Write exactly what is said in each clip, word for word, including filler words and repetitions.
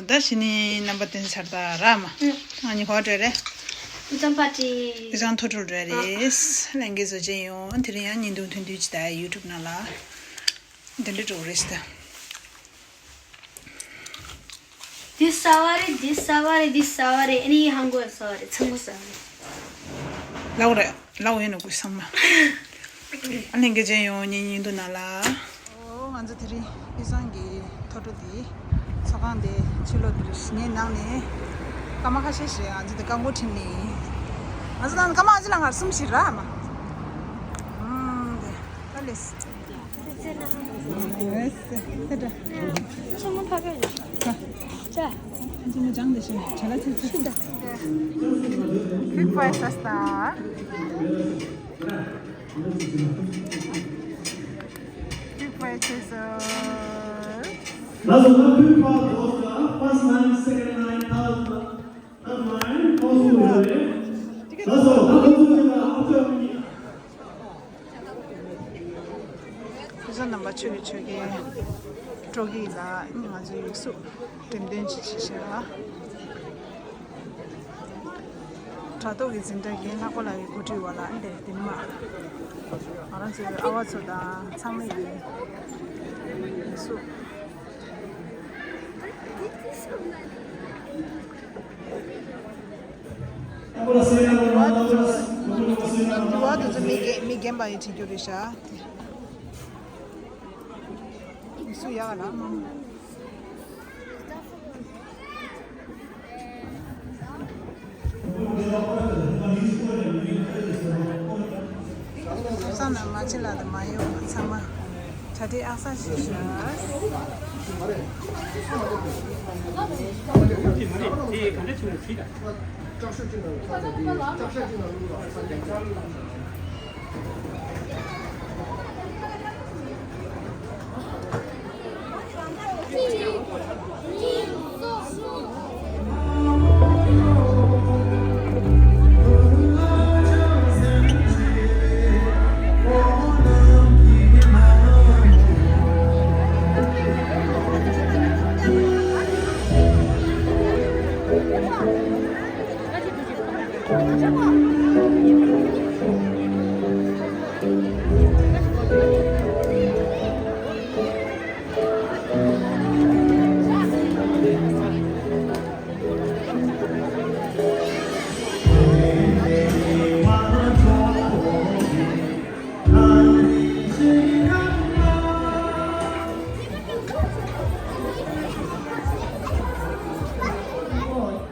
ད་ཕྱི་ནས་རྣམ་པ་བསྟན་ཚར་ད་ར་མ། ཨ་ནི་ཧོ་ཏྲེ་རེ། ཨི་ཙམ་པ་ཏི། ཨི་ཙམ་ཐོ་ཏྲུ་རེ་རེ། ལྷན་རྒྱས་བཟོ་བྱེད་ཡོང་དེ་རིང་ཡང་ཉིན་དུ་ཐུན་དུས་ཀྱི་ད་ཡུ་ཊུབ་ནང་ལ་འདི་འདྲ་འགྲོ་རེས་ད། འདི་ཟ་བ་རེད། འདི་ཟ་བ་རེད། འདི་ཟ་བ་རེད། ཨ་ནི་ཧང་གོ་ཟ་བ་རེད། ཚང་མ་ཟ་བ་རེད། ལའོ་རེད། ལའོ་ཡོད་ན་ཀུ་ཚང་མ། ཨ་ལྷན་རྒྱས་བྱེད་ཡོང་ཉིན་ཉིན་དུ་ནང་ལ། ཨོ་ང་ཚོ་དེ་རིང་དབུས་གཙང་གི་ཐོ་ཏྲུ་དེ་ཚོགས་ཁང་དེ་ཕྱི་ལོགས་དེ་རིང་ངའི་ནང་ནས་སྐར་མ་ཁ་ཤས་ཤིག་ང་ཚོ་དེ་རྐང་འཁོར་ཁྲིད་ནས་ཡིན། ང་ཚོ་ནང་སྐར་མ་ཨ་ཅི་ལ་ང་གསུམ་ཞིག་རག་མ། ཨུམ་དེ་ད་ལེས། ཆུ་མོ་ཕ་ག་ཡོད། ཅ། ཆུ་མོ་ཅང་དེ་ཤེས་བྱ་ལ་ཚེ་ཚེ། ཁིག་པའི་ས་སྟ། ཁིག་པའི་ཆེ་ས། That's a good part of the first line, second line, third line, third line, also. That's all. སྐུ་ཚབ་རྣམ་པ་ཆོས་ཀྱི་ཆོས་རྒྱལ་སྤྲོ་སྐྱིད་ལགས། ང་ཚོའི་ཡིག་གཟུགས་འགྲེམས་སྟོན་ཅིག་བྱེད་ཤག་དྲ་ཐོག་གི་འཛིན་གྲྭ་རྒན་ལྷག་པ་ལགས་ཀྱིས་གོ་སྒྲིག་འོག་ལ་འདིར་དེ་ནི་མ་ང་རང་ཚོའི་ཨ་བ་ཚོ་དང་ཚང་མ་ཡིན་ཡིག་གཟུགས། འདུག་བ་དེ་ཚོ་མི་རྒན་མི་རྒན་པ་ཡིས་བྲིས་རྒྱུ་རེད་ཤག་སུ་ཡག་ལ་མ། བསམ་ན་མ་ཕྱི་ལ་དུ་མ་ཡོང་ཚང་མ་གྲ་སྒྲིག་ཨག་ས་ཞིག་ཤག་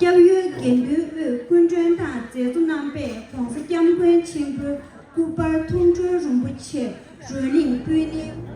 སྐྱབས་ཡུལ་དགེ་འདུན་དབུས་སྐུ་མགྲོན་དང་མཛད་གཙོ་རྣམ་པས་༸གོང་ས་༸སྐྱབས་མགོན་ཆེན་པོའི་སྐུ་པར་མཐོང་གྲོལ་རིན་པོ་ཆེ་རོལ་གླིང་སྤུས་ལེགས།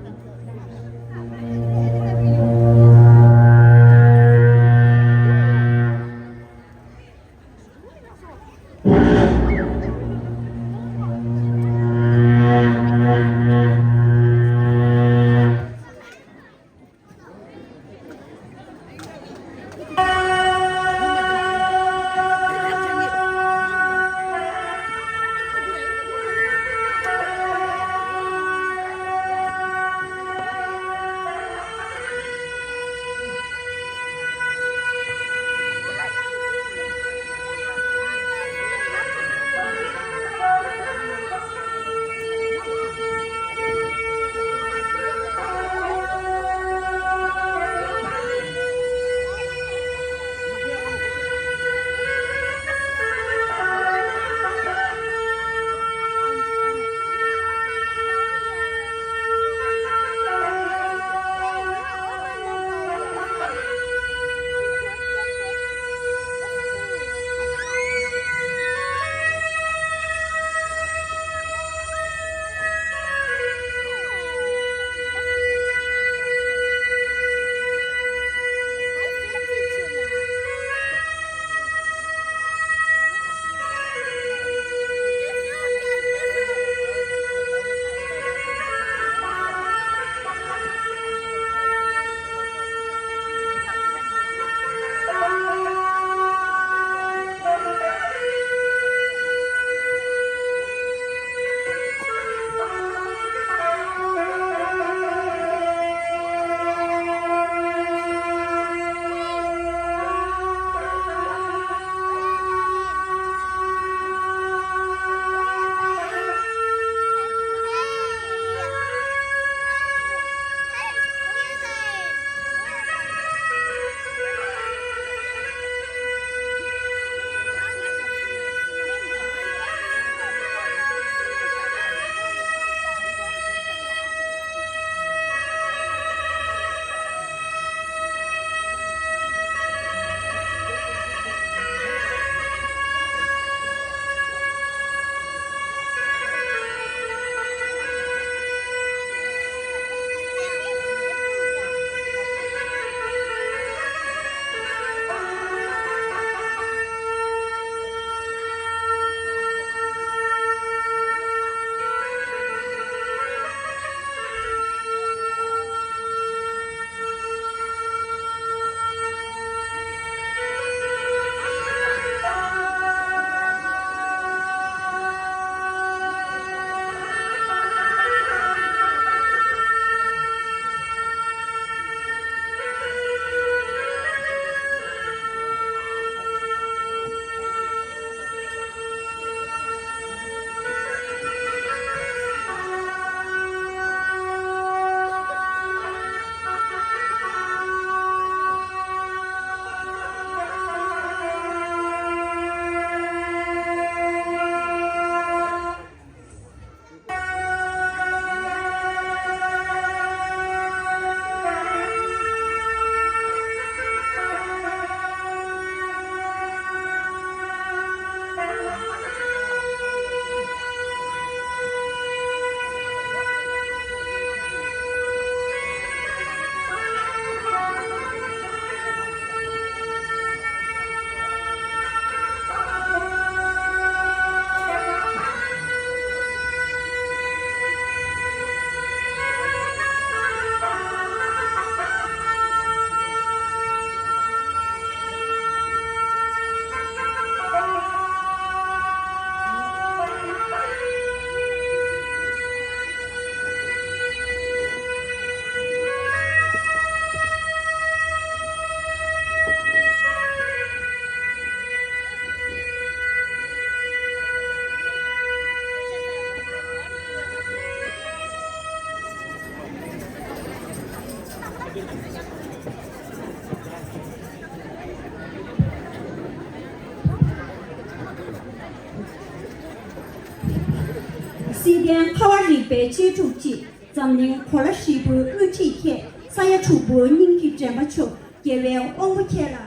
ཡང་ཁ་བ་རིག་པའི་གཅེས་ཕྲུག་ཅིག་འཛམ་གླིང་གོ་ལ་ཧྲིལ་པོའི་དབུ་ཁྲིད་ཁྱེད། ས་ཡ་དྲུག་པོའི་སྙིང་གི་འདྲེན་པ་མཆོག་རྒྱལ་བའི་དབང་པོ་ཁྱེད་ལ།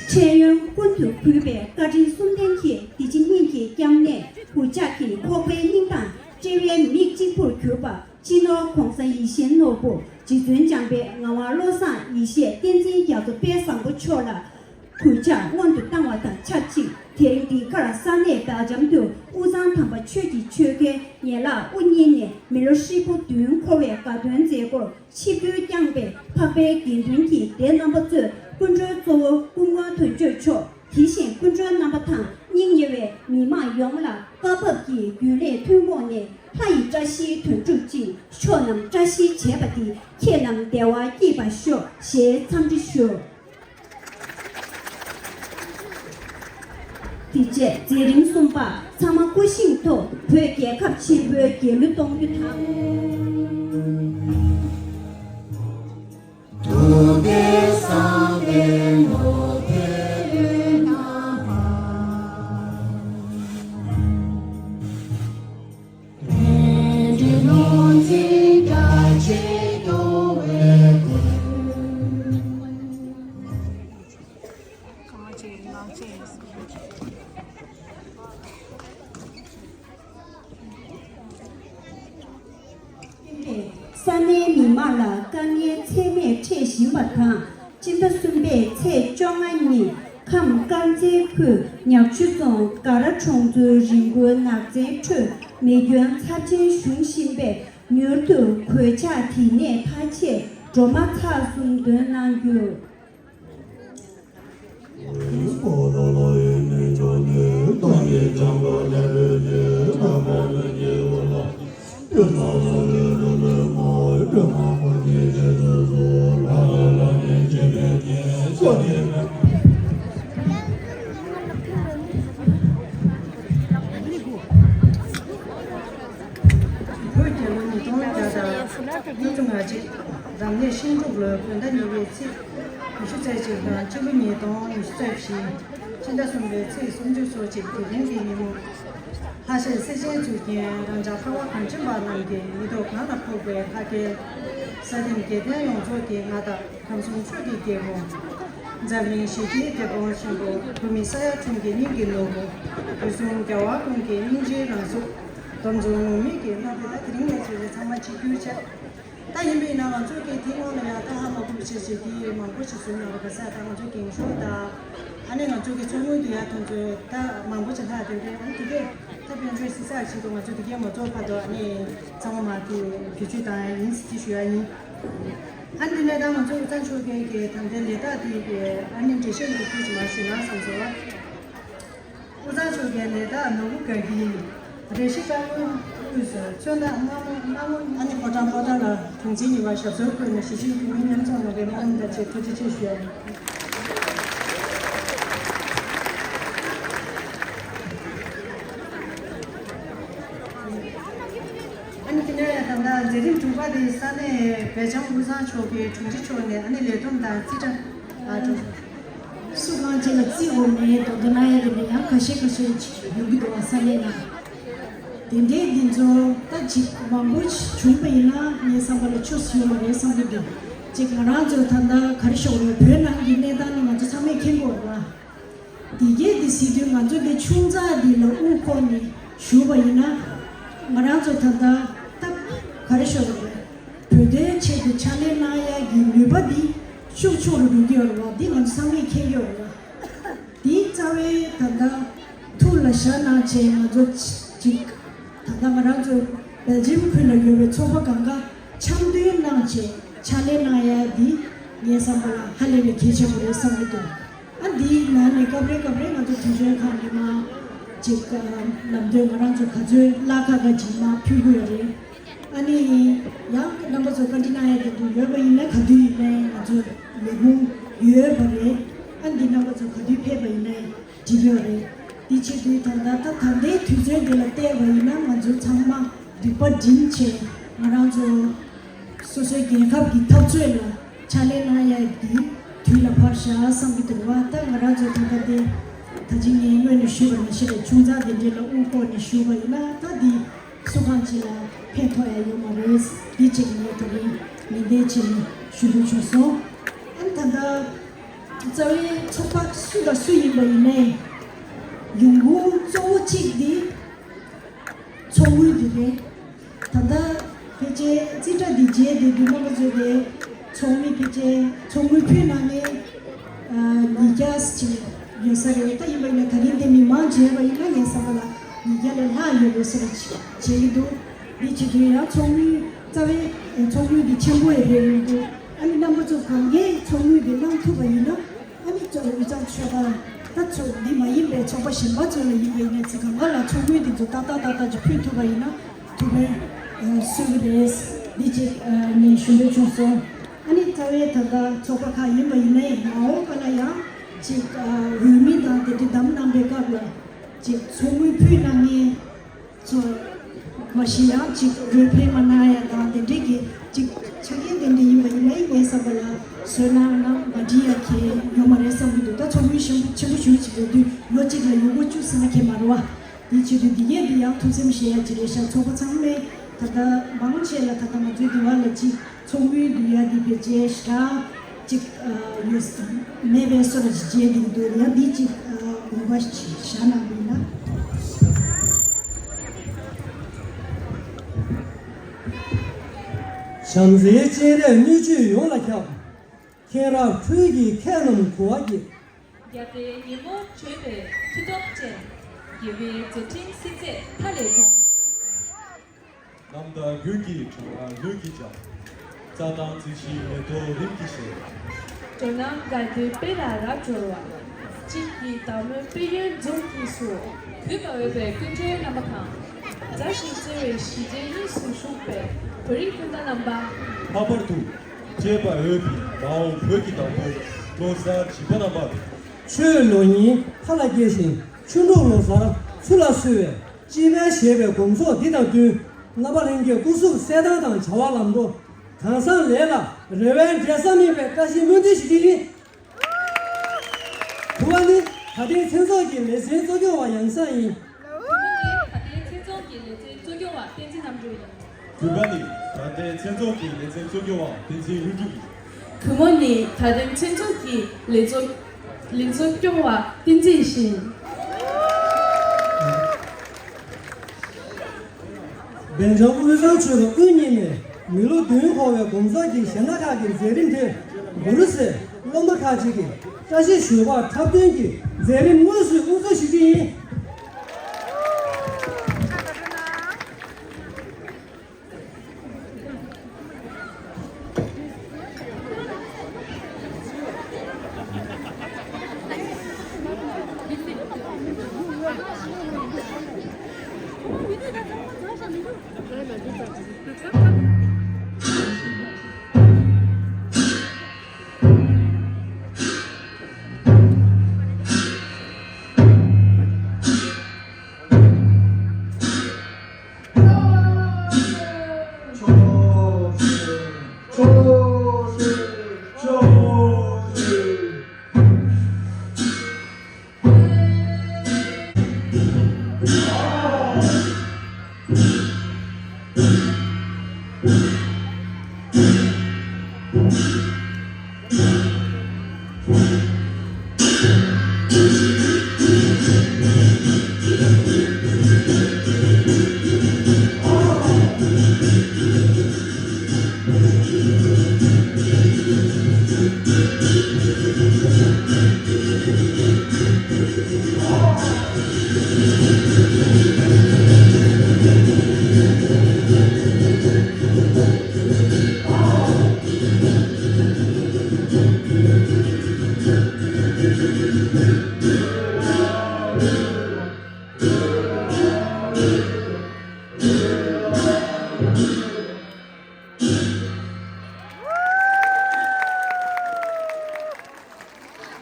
འཕྲལ་ཡུན་ཀུན་ཏུ་གུས་པའི་བཀའ་དྲིན་གསུམ་ལྡན་གྱི་འདི་ཕྱི་གཉིས་ཀྱི་སྐྱབས་གནས་གུས་ཕྱག་གི་ཁོག་པའི་སྙིང་དང་དཔྲལ་བའི་མིག་གཅིག་པུར་གྱུར་པ། སྤྱི་ནོར་༸གོང་ས་ཡིད་བཞིན་ནོར་བུ་རྗེ་བཙུན་འཇམ་དཔལ་ངག་དབང་བློ་བཟང་ཡེ་ཤེས་བསྟན་འཛིན་རྒྱ་མཚོ་དཔལ་བཟང་པོ་མཆོག་ལ་གུས་ཕྱག་སྔོན་དུ་བཏང་བ་དང་ཆབས་ཅིག་དེ་རིང་འདི་གར་ས་གནས་སྦེལ་ཇམ་དུ་དབུས་གཙང་དམ་པ་ཆོས་ཀྱི་ཆོལ་ཁའི་ཡན་ལག་དབུ་བརྙེས་ནས་མི་ལོ་ཧྲིལ་པོ་བདུན་འཁོར་བའི་དགའ་སྟོན་མཛད་སྒོར་ཆིབས་བསྒྱུར་བསྐྱངས་པའི་འཕགས་པའི་དགེ་འདུན་གྱི་སྡེ་རྣམ་པ་ཚོས་སྐུ་མགྲོན་གཙོ་བོ་སྐུ་ངོ་དོན་གཅོད་མཆོག་དེ་བཞིན་སྐུ་མགྲོན་རྣམ་པ་དང་སྙིང་ཉེ་བའི་མི་མང་ཡོངས་ལ་བཀའ་བབས་ཀྱི་རྒྱུན་ལས་ཐུན་མོང་ནས་ལྷ་ཡི་བཀྲ་ཤིས་དོན་གྲུབ་ཅིང་ཕྱོགས་རྣམས་བཀྲ་ཤིས་བྱེད་པ་འདི་ཁྱེད་རྣམས་བདེ་བ་སྐྱིད་པར་ཤོག་ཞེས་འཚམས་འདྲི་ཞུ། དེ་རྗེས་མཛད་རིམ་གསུམ་པ་ཚང་མ་སྐུ་བཞེངས་ཐོག་བོད་རྒྱལ་ཁབ་ཆེན་པོའི་རྒྱལ་གླུ་གཏོང་རྒྱུ་དང་། ས་གནས་མི་མང་ལ་དཀའ་ངལ་ཚད་མེད་འཕྲད་བཞིན་པ་དང་། སྤྱི་ཟླ་གསུམ་པའི་ཚེས་བཅོ་ལྔ་ཉིན་ཁམས་དཀར་མཛེས་ཁུལ་ཉག་ཆུ་རྫོང་སྒ་ར་གྲོང་ཚོའི་རི་མགོའི་ནགས་ཚལ་ཁྲོད་མེ་སྐྱོན་ཚབས་ཆེན་བྱུང་བཞིན་པས། མྱུར་དུ་གོད་ཆག་དེ་ནས་ཐར་ཆེད་སྒྲོལ་མ་ཚར་གསུམ་འདོན་གནང་རྒྱུ། བོད་རྒྱལ་ལོ་ཉིས་སྟོང་བརྒྱ་དང་ཉི་ཤུ་རྩ་གཅིག་རབ་གནས་ཤིང་འབྲུག་ལོའི་བོད་ཟླ་གཉིས་པའི་ཚེས་ཉི་ཤུ་རྩ་གཅིག་དང་སྤྱི་ལོ་ཉིས་སྟོང་ཉི་ཤུ་རྩ་བཞི་སྤྱི་ཟླ་གསུམ་པའི་ཚེས་སུམ་ཅུ་སོ་གཅིག་དེ་རིང་གི་ཉིན་མོ། ལྷ་སྲས་སེར་ཆེན་ཚུལ་ཁྲིམས་རང་ཅག་ལྷ་བ་གངས་ཅན་པ་རྣམས་ཀྱི་མི་ཐོག་གང་ལ་ཕོག་པའི་ལྷ་སྐལ། ས་སྟེང་རྒྱལ་བསྟན་ཡོངས་རྫོགས་ཀྱི་མངའ་བདག་ཁམས་གསུམ་ཆོས་ཀྱི་རྒྱལ་པོ། འཛམ་གླིང་ཞི་བདེའི་རྒྱལ་འབངས་ཆེན་པོ། བོད་མི་ས་ཡ་དྲུག་གི་སྙིང་གི་ནོར་བུ། དུས་གསུམ་རྒྱལ་བ་ཀུན་གྱི་སྙིང་རྗེའི་རང་གཟུགས། དམ་ཚོགས་ངུར་སྨྲིག་གི་སྣ་ཁ། ད་དེ་རིང་ནས་བྱས་ཏེ་ཚང་མ་གཅིག་གྱུར་བྱས། ད་ཡིན་པས་ན་ང་ཚོ་གི་དེ་སྔོན་ལ་ཡང་ད་ཧ་མ་གོ་བ་བྱས་བྱས་དེ་མང་པོ་ཞིག་བཟོས་གནང་བ་ག་ས། ད་ང་ཚོ་རྒན་ཤོས་དང་ཨ་ནི་ང་ཚོ་གི་མཚོ་སྔོན་དུ་ཡང་ཐོན་ཚོད་ད་མང་པོ་ཞིག་ལྷག་དེ་འདྲའི་ཨ་ནི་དེ་གས་ད་དཔལ་འབྱོར་ཟི་ས་ཞིག་ཏུ་ང་ཚོ་དེ་གས་མ་རྫོགས་བར་དུ་ཨ་ནི་ཚང་མ་མ་དེ་བེད་སྤྱོད་བཏང་ཡ་ཡིན་ཟེར་དེ་ཞུ་ཡ་ཡིན། ཨ་ནི་དེ་ནས་ད་ང་ཚོ་དབུས་གཙང་ཆོལ་ཁའི་གི་ད་ལྟའི་ལས་རྟགས་དེ་གི་ཨ་ནི་འགྲེལ་བཤད་ཡོད་ཁུལ་ཞིག་མ་ཞུས་ན་བསམ་སོང་། དབུས་གཙང་ཆོལ་ཁའི་ལས་རྟགས་ནོར་བུ་དགའ་སྐྱིད། རེ་ཞིག་དཀར་མོའི་དབུས་སུ་ཚོན་མདངས་མངར་མོ་མངར་མོ། ཨ་ནི་ཕོ་བྲང་པོ་ཏ་ལ་དྲུང་འཛིན་གཉིས་པ་ཞབས་སོར་བཀོད་ནས་གཞིས་བྱེས་བོད་མི་ཉམ་ཚོགས་ནང་པའི་སྨོན་ལམ་དང་བཅས་ཐུགས་རྗེ་ཆེ་ཞུ་ཡ་ཡིན། ཨ་ནི་དེ་ནས་ད་ལྟ་མཛད་རིམ་དྲུག་པ་དེ་ས་གནས་སྦེལ་ཇམ་དབུས་གཙང་ཕྱོགས་ཀྱི་དྲུང་ཆེ་མཆོག་ནས་ཨ་ནི་ལས་བསྡོམས་དང་རྩིས་ཁྲ། ཨ་ཀྲུང་། སུ་གང་ཅི་ལ་རྩིས་འོག་ནས་དོ་དོ་ན་ཡ་དེ་འདྲ་ཡང་ཁ་ཤས་ཁ་ཤས་ཅིག་ཡོང་གི་འདུག་བ། ས་གནས་ནང་དེ་འདྲའི་འདི་ཚོ་ད་ཅིག་མང་པོ་བྱུང་པ་ཡིན་ན་ངའི་བསམ་པ་ལ་ཆོས་སུ་ཡོང་བ་རེད་བསམ་གྱི་འདུག་ཅིག་ང་རང་ཚོ་ད་ལྟ་ག་རེ་ཞོག་རེད། བོད་ནང་གི་གནས་སྟངས་ནི་ང་ཚོ་ཚང་མས་མཁྱེན་གྱི་ཡོད་རེད་བ། དེ་གས་དེ་སྲིད་དུས་ང་ཚོ་དེ་ཆུང་ཙག་འདི་ལ་དབུ་འཁོར་ནས་བཞུགས་པ་ཡིན་ན། ང་རང་ཚོ་ད་ལྟ་ད་ག་རེ་ཞོག་རེད། བོད་དོན་ཆེད་དུ་ཕྱག་ལས་གནང་ཡ་གི་ནུས་པ་འདི་ཤུགས་ཆུང་རུ་འགྲོ་གི་ཡོད་རེད་བ། འདི་ང་ཚོ་ཚང་མས་མཁྱེན་གྱི་ཡོད་རེད་བ། འདི་རྩ་བའི་ད་ལྟ་ཐུགས་ལ་བཞག་གནང་བྱས་ང་ཚོ་ཅིག་ད་ལྟ་ང་རང་ཚོ་སྦེལ་ཇམ་ཁུལ་ལ་ཡོད་པའི་ཚོགས་པ་གང་ག་འཆམ་མཐུན་གནང་བྱས་ཕྱག་ལས་གནང་ཡ་འདི་ངའི་བསམ་པ་ལ་ཧ་ལས་པའི་གལ་ཆེན་པོ་རེད་བསམ་གྱི་འདུག་ཨ་འདིའི་ནང་ནས་སྐབས་རེ་སྐབས་རེ་ང་ཚོ་དུས་ཆེན་ཁག་ནས་མ་ཅིག་ལམ་སྟོན་ང་རང་ཚོ་ག་ཚོད་གླ་ཁ་ག་ཅིག་མ་ཕུལ་དགོས་ཡ་རེད། ཨ་ནི་ཡང་རྣམ་པ་ཚོ་བཀའ་འདྲི་གནང་ཡ་དེ་འདུག་ཡོད་པ་ཡིན་ན་ག་དུས་ཡིན་ནའི་ང་ཚོ་ལས་ཁུངས་ཡོད་པ་རེད། ཨ་འདི་རྣམ་པ་ཚོ་ག་དུས་ཕེབས་པ་ཡིན་ནའི་འགྲིག་ཡོད་རེད། འདི་ཆེད་དུ་ད་ལྟ་ད་ད་ལྟའི་དུས་ཚོད་འདི་ལ་བལྟས་པ་ཡིན་ན་ང་ཚོ་ཚང་མ་རིག་པ་སྒྲིམ་བྱས་ང་རང་ཚོ་སོ་སོའི་རྒྱལ་ཁབ་ཀྱི་འཐབ་རྩོད་ལ་ཕྱག་ལས་གནང་ཡ་འདི་དུས་ལ་བབ་ཤག་བསམ་གྱི་འདུག་བ། ད་ང་རང་ཚོ་ད་ལྟ་དེ་ ད་ཅི་ངས་སྔོན་ནས་ཞུས་པ་ནང་བཞིན་རེད། ཆུང་ཙག་དེ་འདྲ་ལ་དབུ་བསྐོར་ནས་ཞུས་པ་ཡིན་ན་ད་འདི་སུ་གང་ཅིག་ལ་ཕན་ཐོགས་ཡ་ཡོད་མ་རེད། འདི་གཅིག་ངས་ད་རིང་ནན་ཏན་བྱས་ནས་ཞུ་འདོད་བྱུང་སོང་། ཨ་ནི་ད་ལྟ་རྩ་བའི་ཚོགས་པ་སུ་དང་སུ་ཡིན་པ་ཡིན་ནའི་ཡོང་ཁུངས་གཙོ་བོ་གཅིག་འདི་ཚོགས་དངུལ་འདི་རེད། ད་ལྟ་ཕལ་ཆེར་རྩིས་ཁྲ་འདི་མཇལ་བསྡད་དུས་རྣམ་པ་ཚོས་དེ་ཚོགས་མི་ཕལ་ཆེར་ཚོགས་དངུལ་ཕུལ་གནང་མཁན་ཉིས་བརྒྱ་ཅིག་ཡོད་ས་རེད། ད་ཡིན་པ་ཡིན་ན་ད་རིང་དེ་མི་མང་མཇལ་བ་ཡིན་ན་ངའི་བསམ་པ་ལ་ཉིས་བརྒྱ་ལས་ལྷག་ཡོད་པའི་བཟོ་འདྲ་ཅིག་མཇལ་གྱི་འདུག་འདི་བྱེད་དུས་ཡང་ཚོགས་དངུལ་རྩ་བའི་ཚོགས་དངུལ་འདི་ཆེན་པོ་ཡང་རེད་མི་འདུག་ཨ་ནི་རྣམ་པ་ཚོ་གང་གས་ཚོགས་དངུལ་འདི་གནང་ཐུབ་པ་ཡིན་ན། ཨ་ནི་ཚོགས་དབུས་གཙང་ཆོལ་ཁ་ད་ཚོགས་འདི་མ་ཡིན་པའི་ཚོགས་པ་གཞན་པ་ཚོ་ལ་ཡིན་པ་ཡིན་ན་ཚིག་གང་ག་ལ་ཚོགས་དངུལ་འདི་ཚོ་ཏག་ཏག་ཏག་ཏག་ཅིག་ཕུལ་ཐུབ་པ་ཡིན་ན་ཐུགས་ཕན་གསོས་ཀྱི་རེད། འདི་ཅིག་ངས་ཞུ་འདོད་བྱུང་སོང་། ཨ་ནི་རྩ་བའི་ད་ལྟ་ཚོགས་པ་ཁག་ཡིན་པ་ཡིན་ན་ཡང་མ་འོངས་པ་ལ་ཡང་ཅིག་འོས་མི་དང་དེ་འདྲའི་བདམས་གནང་པའི་སྐབས་ལ་ཅིག་ཚོགས་དངུལ་ཕུལ་གནང་མཁན། ཚོ། མ་གཞི་ཡང་ཅིག་རོལ་འཕེན་མ་གནང་ཡ་དང་དེ་འདྲས་ཀྱི་ཅིག་ཆ་རྐྱེན་དེ་འདྲས་ཡིན་པ་ཡིན་ནའི་ངའི་བསམ་པ་ལ་བཟོས་གནང་ན་མ་འགྲིག་ཡ་གི་ཡོད་མ་རེད་བསམ་གྱི་འདུག་ད་ཚོགས་དངུལ་ཞེ་པོ་ཞེ་པོ་ཞུ་ཅིག་ཡོད་དུས་ལོ་གཅིག་ལ་ཡོང་སྒོ་བཅུ་ཟེར་ན་ཁྱད་མ་རེད་བ། དེ་བྱེད་དུས་འདི་གས་འདི་ཡང་ཐུགས་སེམས་བཞེས་ཡ་ཅིག་རེད་ཤག་ཚོགས་པ་ཚང་མས་ད་ལྟ་མང་ཆེ་ལ་ད་ལྟ་ང་ཚོའི་འདི་བ་ལ་ཅིག་ཚོགས་དངུལ་འདི་ཡ་འདི་བེད་སྤྱད་ཞེ་དྲག་ཅིག་ཡོད་མེད་པའི་བཟོ་འདྲ་ཅིག་བྱས་འདུག་འདུག་ཡང་འདི་ཅིག་དགོངས་པ་ཞིག་བཞག་གནང་བ་ཡིན་ན། བྱམས་བརྩེའི་སྤྱན་རས་སྣོད་བཅུད་ཡོངས་ལ་ཁྱབ། མཁྱེན་རབ་འཕྲུལ་གྱི་ཁྱད་རྣམས་གོ་བར་བགྱིད། རྒྱལ་བའི་ཉིན་མོར་བརྗོད་པའི་མཐུ་སྟོབས་ཅན། དགེ་བའི་མཛད་འཕྲིན་སྲིད་མཛད་མཐའ་ལས་འཁོར། ནམ་ཟླ་དགུན་གྱི་གྲང་བ་ལུད་ཀྱིས་འཇམ། རྩྭ་ཐང་རྩི་ཤིང་མེ་ཏོག་རིམ་གྱིས་བཞད། འགྲོ་ན་དགའ་སྟོན་དཔལ་ལ་རབ་སྦྱོར་བ། དཔྱིད་ཀྱི་བདག་མོའི་དཔལ་ཡོན་འཛུམ་གྱིས་བསུ། གུས་པར་འོས་པའི་སྐུ་མགྲོན་རྣམ་པ་དང་། མཛའ་ཞིང་བརྩེ་བའི་གཞིས་བྱེས་གཉིས་སུ་བཞུགས་པའི་བོད་རིགས་སྤུན་ཟླ་རྣམ་པ། ལྷག་པར་དུ། གཅེས་པར་འོས་པའི་མ་འོངས་བོད་ཀྱི་བདག་པོ་ལོ་གསར་བྱིས་པ་རྣམ་པ། ཆོས་ལོ་ཉིན་མཐའ་ལ་སྐྱེལ་ཞིང་ཆོས་འབྲུག་ལོ་གསར་ཚུལ་ལ་གསོལ་བའི་དཔྱིད་དཔལ་ཞེས་པའི་དགོང་ཚོགས་འདི་དང་བསྟུན། རྣམ་པ་ལྷན་རྒྱས་སྐུ་གཟུགས་གསལ་ཐང་དང་བྱ་བ་ལམ་འགྲོ། གང་བཟང་ལས་ལ་རེ་བའི་འབྲས་བཟང་སྨིན་པའི་བཀྲ་ཤིས་སྨོན་འདུན་ཞུ་རྒྱུ་ཡིན། དྲི་བ་ནི། ད་ཐེངས་མཚན་ཚོགས་ཀྱི་ལེ་ཚན་གཙོ་སྐྱོང་བ་ཡང་སང་ཡིན། ད་ཐེངས་མཚན་ཚོགས་ཀྱི་ལེ་ཚན་གཙོ་སྐྱོང་བ་བསྟན་འཛིན་རྣམ་གྲོལ་ཡིན། གུས་པ་ནི། ད་ཐེངས་མཚན་ཚོགས་ཀྱི་ལེ་ཚན་གཙོ་སྐྱོང་བ་བསྟན་འཛིན་ལྷུན་གྲུབ་ཡིན། གུས་མོ་ནི། ད་ཐེངས་མཚན་ཚོགས་ཀྱི་ལེ་ཚོགས་ལེ་ཚོགས་སྐྱོང་བ་བསྟན་འཛིན་ཡིན། སྦེལ་ཇམ་དབུས་གཙང་ཆོལ་ཁ་དབུ་བརྙེས་ནས་མི་ལོ་བདུན་འཁོར་བའི་དགོང་ཚོགས་ཀྱི་གཞས་སྣ་ཁག་གི་མཛད་རིམ་དེར་གུ་རུ་སྲས་སློབ་མ་ཁག་ཅིག་གིས་བཀྲ་ཤིས་ཞོལ་པར་འཁྲབ་སྟོན་གྱི་མཛད་རིམ་དངོས་སུ་དབུ་འཛུགས་ཞུ་རྒྱུ་ཡིན།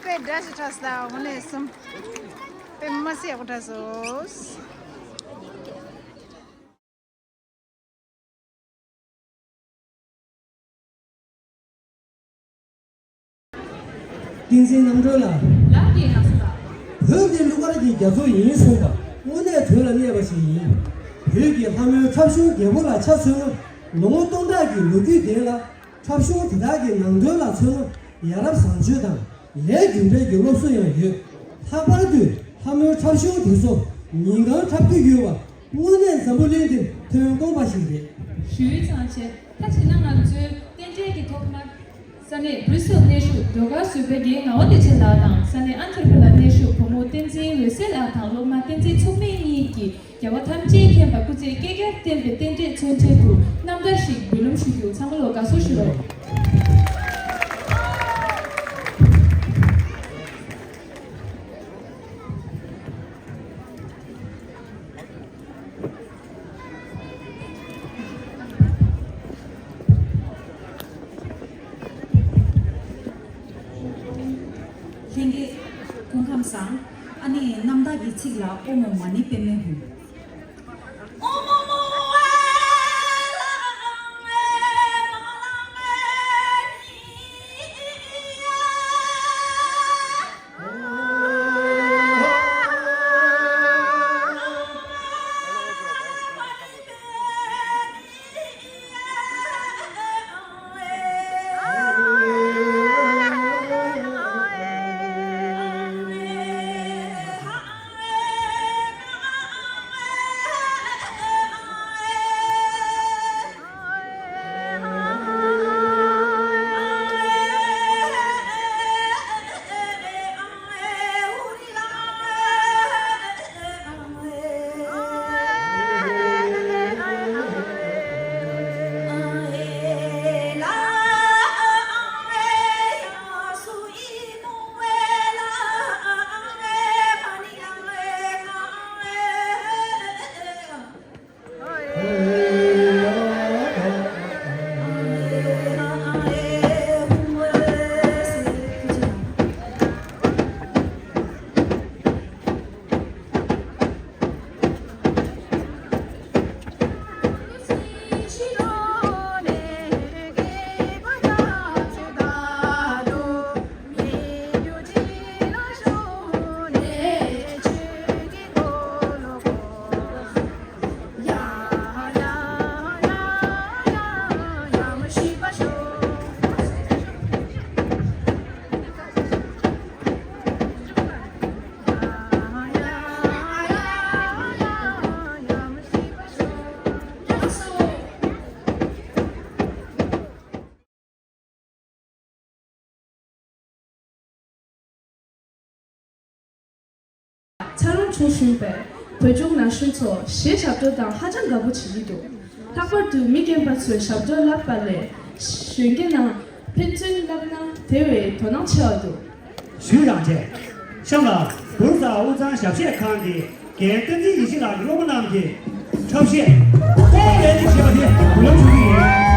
དཔེ་འདྲ་ཞིག་འཁྲབ་སོང་། དངོས་གནས་སེམས་དཔེ་མ་སྲིད་ཡག་པོ་འཁྲབ་སོང་། བསྟན་འཛིན་རྣམ་གྲོལ་ལགས། ལགས་ཀྱིས་ལགས་སོ་ལགས། བོད་འདི་གླུ་གར་གྱི་རྒྱ་མཚོ་ཡིན་གསུངས་པ་དངོས་གནས་དོན་ལ་གནས་པ་ཞིག་ཡིན། བོད་ཀྱི་ལྷ་མོའི་འཁྲབ་གཞུང་རྒྱལ་པོ་ལ་ཆ་མཚོན་ན། ལོ་ངོ་སྟོང་ཕྲག་གི་ལོ་རྒྱུས་ལྡན་ལ། འཁྲབ་གཞུང་དེ་དག་གི་ནང་དོན་ལ་མཚོན་ན། ཡ་རབས་བཟང་སྤྱོད་དང་ལས་རྒྱུ་འབྲས་ཀྱི་སློབ་གསོ་ཡང་ཡོད། ལྷག་པར་དུ་ལྷ་མོའི་འཁྲབ་གཞུང་དེ་ཚོ་ཉིན་གང་འཁྲབ་ཀྱི་ཡོད་པ་དངོས་གནས་འཛམ་བུ་གླིང་འདིར་ཐོན་དཀོན་པ་ཞིག་རེད། ཞུས་ཙང་བྱས། ད་བྱས་ན་ང་ཚོའི་རྟེན་འབྲེལ་གྱི་ཐོག་མར། ས་གནས་བྷུ་རུ་སེལ་གནས་བཞུགས་ཟློས་གར་བཟོ་པའི་རྒན་ངག་དབང་བདེ་ཆེན་ལགས་དང་། ས་གནས་ཨན་ཐེར་པ་ལ་གནས་བཞུགས་བུ་མོ་བསྟན་འཛིན་འོད་ཟེར་ལགས་དང་སློབ་མ་བསྟན་འཛིན་མཚུངས་མེད་གཉིས་ཀྱིས་རྒྱལ་བ་ཐམས་ཅད་མཁྱེན་པ་སྐུ་ཚེ་བསྐལ་བརྒྱར་བརྟན་པའི་རྟེན་འབྲེལ་མཚོན་བྱེད་དུ་རྣམ་ཐར་ཞིག་འབུལ་ལམ་ཞུ་རྒྱུ། ཚང་མ་ལོ་དགའ་བསུ་ཞུ་རོགས། ལྷན་རྒྱས་སྐུ་ཁམས་བཟང་། ཨ་ནི་རྣམ་དག་གི་ཚིག་ལ་ཨོ་མོ་མ་ཎི་པདྨེ་ཧཱུྃ། ཚ་རོང་ཆུང་ཞུས་པས་བོད་ལྗོངས་ན་གཞོན་ཚོ་གཞས་ཞབས་བྲོ་དང་ཧ་ཅང་དགའ་པོ་བྱེད་ཀྱི་འདུག་ལྷག་པར་དུ་མི་རྒན་པ་ཚོས་ཞབས་བྲོ་བསླབས་པ་ལས་གཞོན་སྐྱེས་ནང་ཕན་ཚུན་བསླབས་ན་དེ་བས་དོ་སྣང་ཆེ་བ་འདུག་ཞུས་རང་བྱས། གཤམ་ལ་བུར་ས་དབུས་གཙང་ཞབས་གཞས་ཁང་གི་རྒན་བསྟན་འཛིན་ཡེ་ཤེས་ལགས་ཀྱི་སློབ་མ་རྣམས་ཀྱིས་འཁྲབ་གཞས་སྤོ་ལོ་ལེགས་ཤིག་བྱས་པ་དེ་འབུལ་ལམ་ཞུ་རྒྱུ་ཡིན།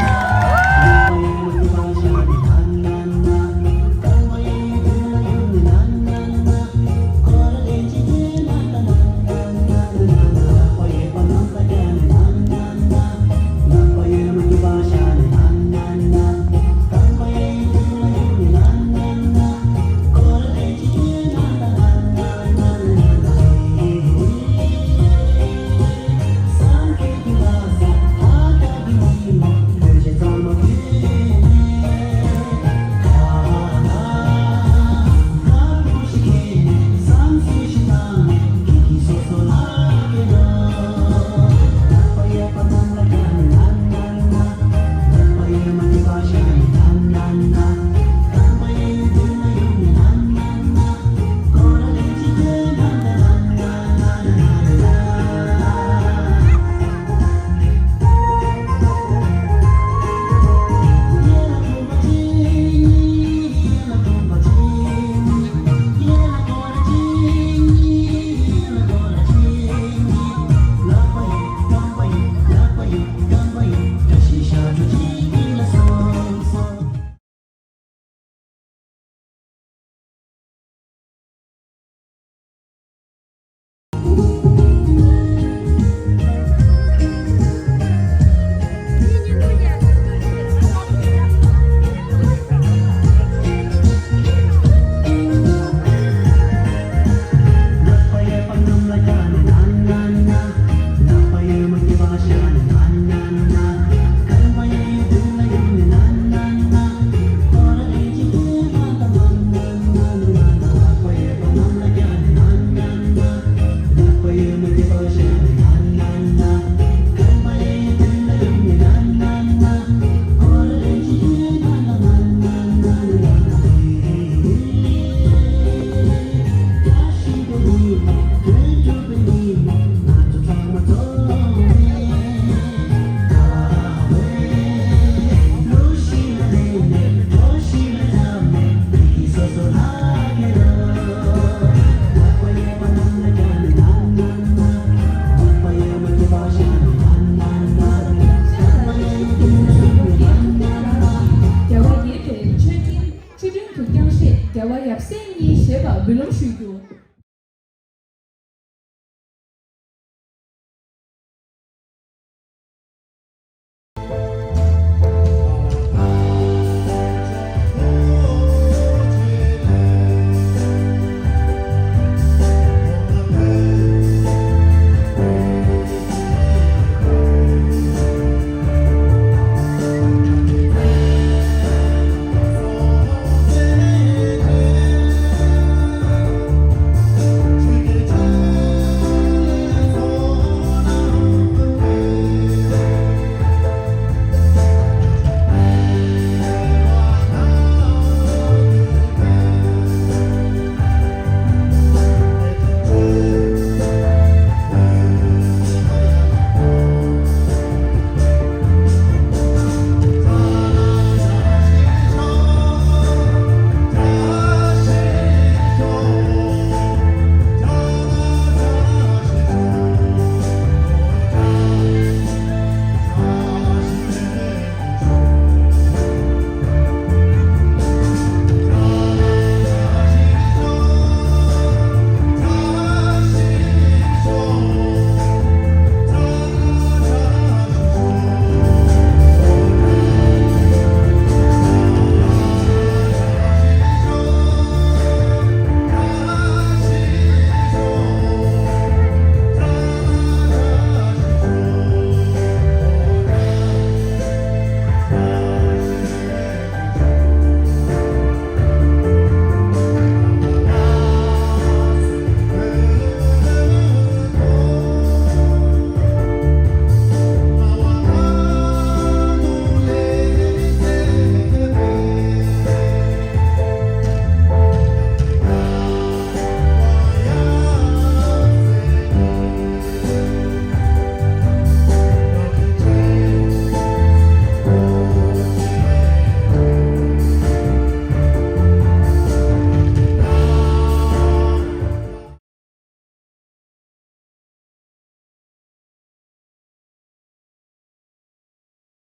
ཐང་ཤེས་རྒྱལ་བ་ཡབ་སྲས་གཉིས་ཞེས་པ་འབུལ་ལམ་ཞུ་རྒྱུ།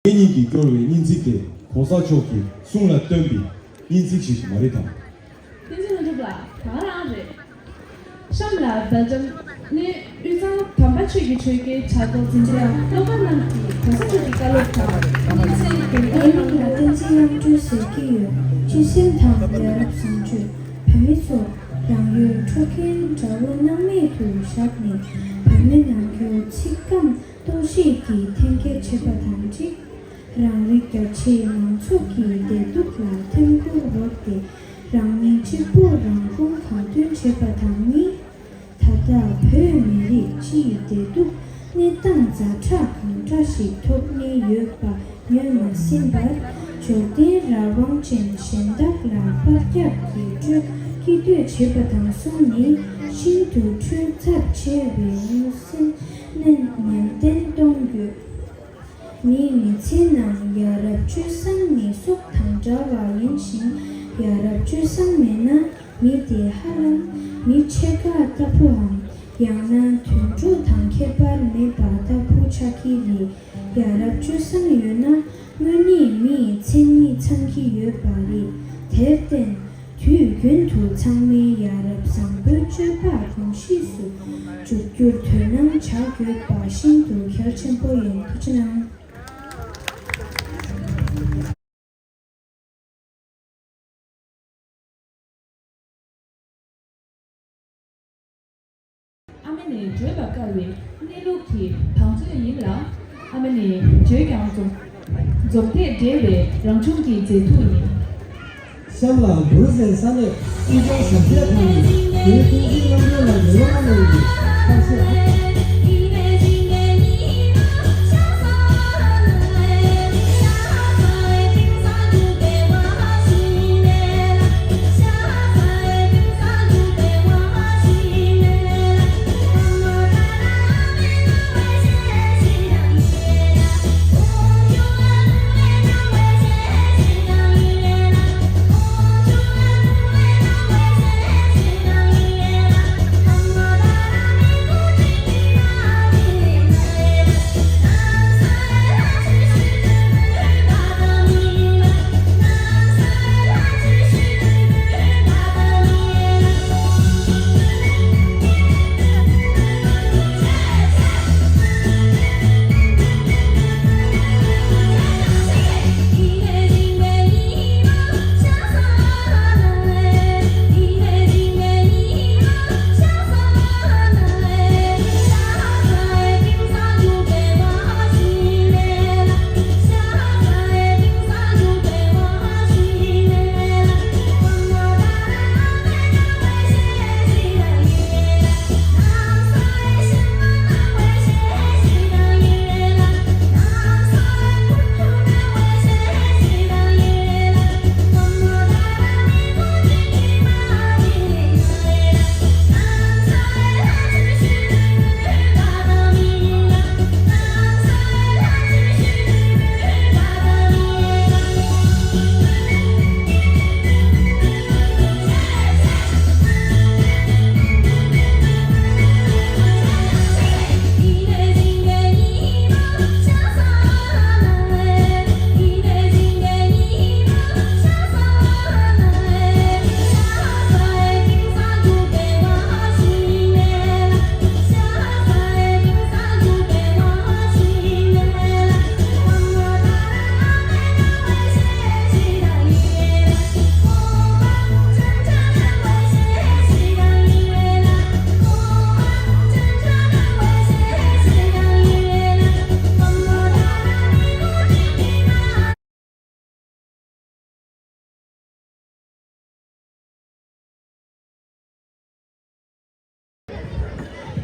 ངེད་གཉིས་ཀྱིས་སྐྱོར་བའི་སྙན་ཚིག་དེ་གོང་ས་མཆོག་གི་གསུང་ལ་བསྟུན་པའི་སྙན་ཚིག་ཞིག་མ་རེད་དམ། བསྟན་འཛིན་ལྷུན་གྲུབ་ལགས། ད་ག་རང་རེད། གཤམ་ལ་རྦ་འབྱམས་ནས་དབུས་གཙང་དམ་པ་ཆོས་ཀྱི་ཆོལ་ཁའི་བྱ་དོར་འཛིན་གྲྭའི་སློབ་མ་རྣམས་ཀྱིས་གོང་ས་མཆོག་གི་བཀའ་སློབ་དང་། སྙན་ཚིག་དེ་ངའི་མིང་ལ་བསྟན་འཛིན་དབྱངས་སྒྲོན་ཟེར་གྱི་ཡོད། སྤྱི་སེམས་དང་ཡ་རབས་བཟང་སྤྱོད། བོད་མི་ཚོ་རང་ཡུལ་འཕྲོག་མཁན་དགྲ་བོ་སྣང་མེད་དུ་བཞག་ནས། བོད་མི་ནང་ཁུལ་ཚིག་སྐམ་གཏོར་བཤིག་གི་འཐེན་འཁྱེར་བྱེད་པ་དང་གཅིག་རང་རིགས་རྒྱ་ཆེའི་མང་ཚོགས་ཀྱི་བདེ་སྡུག་ལ་ཐེམ་འགུལ་བོར་ཏེ། རང་ཉིད་གཅིག་པུ་རང་དབང་གང་ཐོན་བྱེད་པ་དང་གཉིས། ད་ལྟ་བོད་མི་རིགས་སྤྱིའི་བདེ་སྡུག་གནས་སྟངས་ཛ་དྲག་གང་འདྲ་ཞིག་ཐོག་གནས་ཡོད་པ་ངོས་མ་ཟིན་པར། འབྱོར་ལྡན་རང་དབང་ཅན་གཞན་དག་ལ་པར་རྒྱག་གི་སྤྲོད་སྐྱིད་འདོད་བྱེད་པ་དང་གསུམ་ནི་ཤིན་ཏུ་འཁྲུལ་ཚབས་ཆེ་བའི་མངོན་གསལ་ནན་ཏན་གཏོང་དགོས། མིའི་མི་ཚེའི་ནང་ཡ་རབས་སྤྱོད་བཟང་ནི་སྲོག་དང་འདྲ་བ་ཡིན་ཞིང་། ཡ་རབས་སྤྱོད་བཟང་མེད་ན་མི་དེ་ཧ་ལམ་མི་ཕྱེད་ཀ་ལྟ་བུའམ། ཡང་ན་དུད་འགྲོ་དང་ཁྱད་པར་མེད་པ་ལྟ་བུ་ཆགས་ཀྱི་རེད། ཡ་རབས་སྤྱོད་བཟང་ཡོད་ན་དངོས་གནས་མིའི་མཚན་ཉིད་ཚང་གི་ཡོད་པ་རེད། དེར་བརྟེན། དུས་རྒྱུན་དུ་ཚང་མས་ཡ་རབས་བཟང་པོའི་སྤྱོད་པ་གོམས་གཤིས་སུ་འཇུག་རྒྱུར་དོ་སྣང་བྱ་དགོས་པ་ཤིན་ཏུ་གལ་ཆེན་པོ་ཡིན། ཐུགས་རྗེ་གནང་། ཨ་མ་ནི་བརྗོད་པར་དཀའ་བའི་གནས་ལུགས་ཀྱི་བང་མཛོད་ཡིན་ལ། ཨ་མ་ནི་བརྗོད་ཀྱང་རྫོགས། རྫོགས་ཐད་བྲལ་བའི་རང་བྱུང་གི་མཛེས་སྡུག་ཡིན། གཤམ་ལ་འབུར་ཟན་ས་གནས་སྲིད་སྐྱོང་ཞབས་རྒྱས་ཁོང་ནས་བོད་ཀུན་གཟིགས་རྣམ་གྲོལ་ལ་ཡོ་ལོ་གནང་ཡོད་པ་ཁག་ཆེ།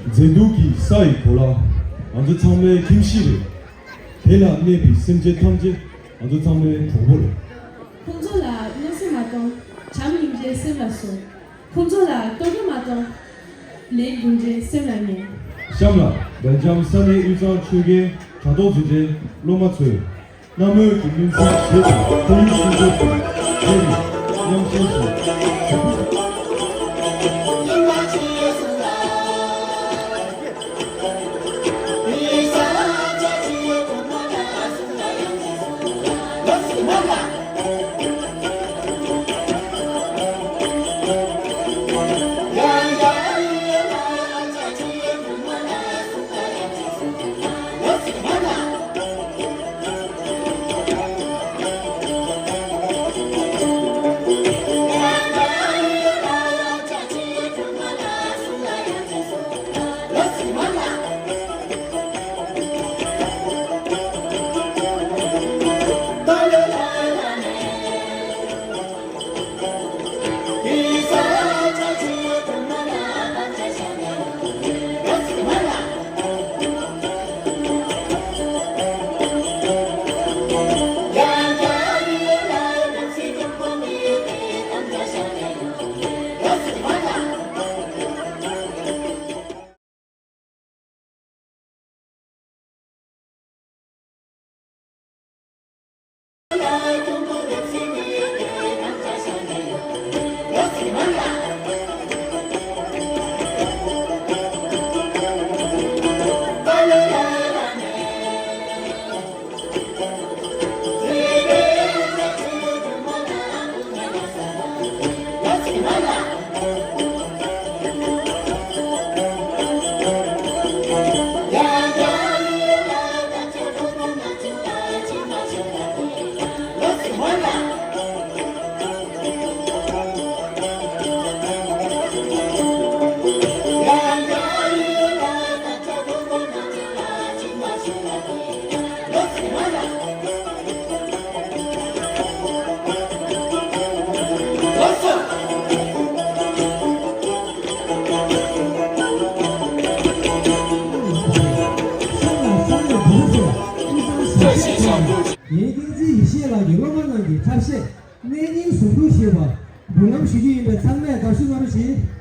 མཛེས་སྡུག་གི་ས་ཡི་གོ་ལ། ང་ཚོ་ཚང་མའི་ཁྱིམ་གཞིས་རེད། དེ་ལ་གནས་པའི་སེམས་ཅན་ཐམས་ཅད་ང་ཚོ་ཚང་མའི་གྲོགས་པོ་རེད། ཁོང་ཚོ་ལ་གནོད་འཚེ་མ་གཏོང་། བྱམས་སྙིང་རྗེ་སེམས་ལ་ཟུངས། ཁོང་ཚོ་ལ་ལྟོ་གོས་མ་གཏོང་། ལས་འགུལ་འདྲེ་སེམས་ལ་ངེས། གཤམ་ལ་སྦེལ་ཇམ་ས་གནས་དབུས་གཙང་ཆོལ་ཁའི་དྲ་ཐོག་འཛིན་གྲྭའི་སློབ་མ་ཚོས་གནའ་མོའི་གི་སྨོན་ཚིག་བཞེས་ཏེ་ཁོར་ཡུག་སྲུང་སྐྱོབ་དང་སྐད་རིགས་མཉམ་ཞན་ཞིང་ཡེ་ཤེས་ལགས་ཀྱི་སློབ་མ་རྣམས་ཀྱི་ཐབས་ཤེས་གནས་རྙིང་ཟུང་འཇུག་ཞེས་པ་འབུལ་ལམ་ཞུ་རྒྱུ་ཡིན་པས་ཚང་མས་དགའ་བསུ་གནང་རོགས་གྱིས།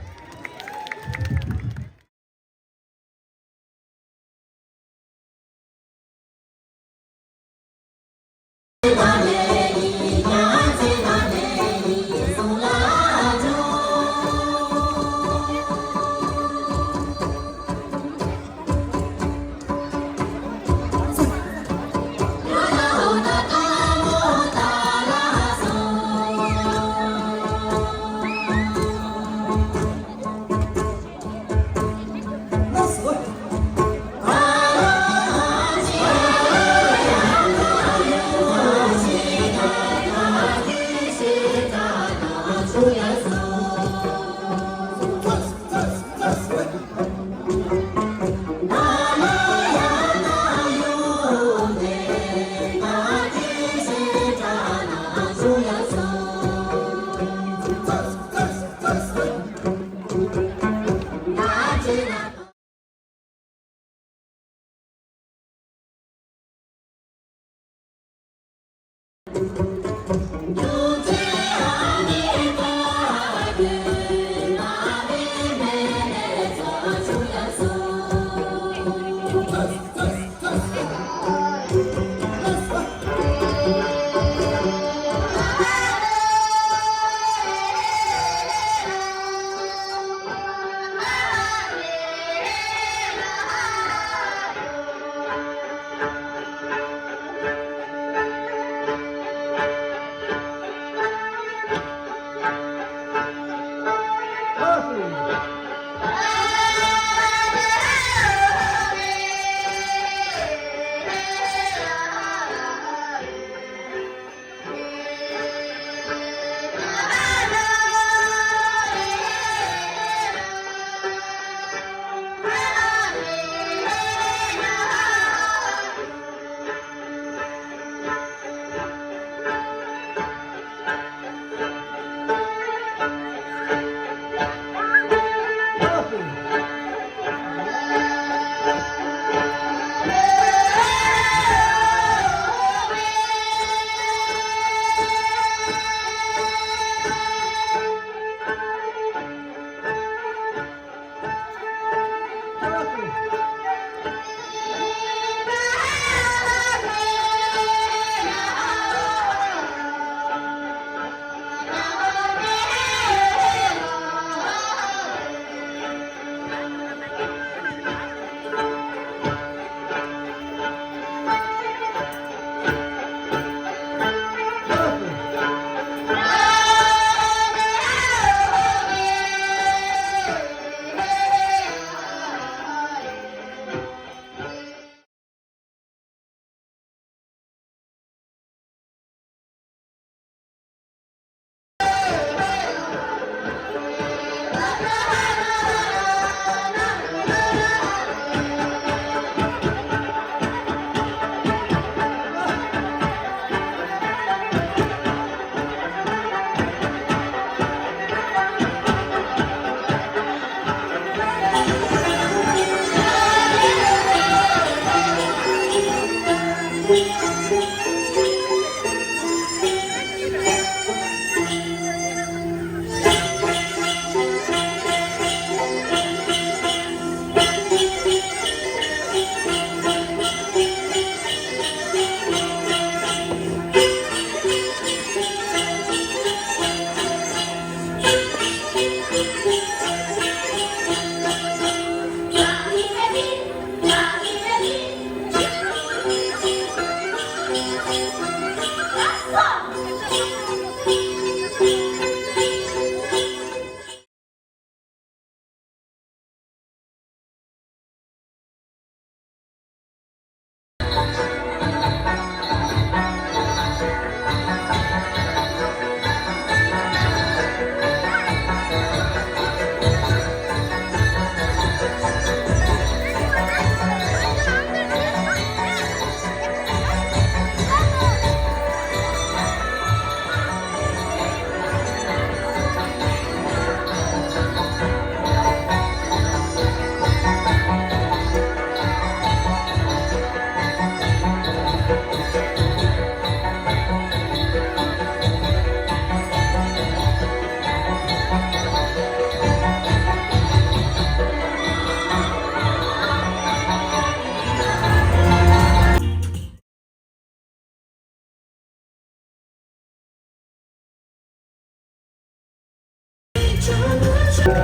བཟང་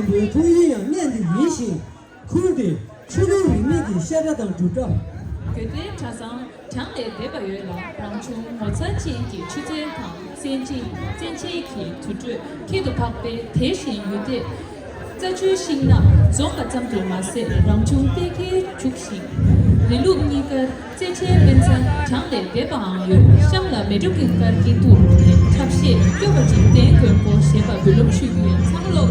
པོའི་ཐུགས་ཡུལ་ཡང་གནས་འདི་ཡིན་ཞིང་། ཁུལ་འདི་ཆོས་ལུགས་རིས་མེད་ཀྱི་བཤད་གྲྭ་དང་སྒྲུབ་གྲྭ། དགོན་སྡེའི་གྲྭ་ཚང་གྲངས་ལས་འདས་པ་ཡོད་ལ། རང་བྱུང་ངོ་མཚར་ཅན་གྱི་ཆུ་ཚན་དང་། གསན་ཅིང་གསན་བྱེད་ཀྱི་དུར་ཁྲོད་ཁྱད་དུ་འཕགས་པའི་དེ་བཞིན་ཡུལ་སྡེ་རྩྭ་ཆུའི་ཤིང་ནགས་འཛོམས་པ་ཙམ་དུ་མ་ཟད། རང་བྱུང་གཏེར་ཁའི་བྱུག་ཤིང་། རི་ལུགས་གཉིས་ཀར་རྩེ་ཕྲན་དཔེ་མཚོན་གྲངས་ལས་འདས་པའང་ཡོད། གཤམ་ལ་མལ་གྲོ་གི་དཀར་གྱི་དུར་ཁྲོད་ནས་ཁྲབ་བཤད་སྐྱོ་བ་ཅིག་བསྟན་དགོས་སྐོར་ཞེས་པ་འབུལ་ལམ་ཞུ་རྒྱུ་ཡིན། ཚང་ལོག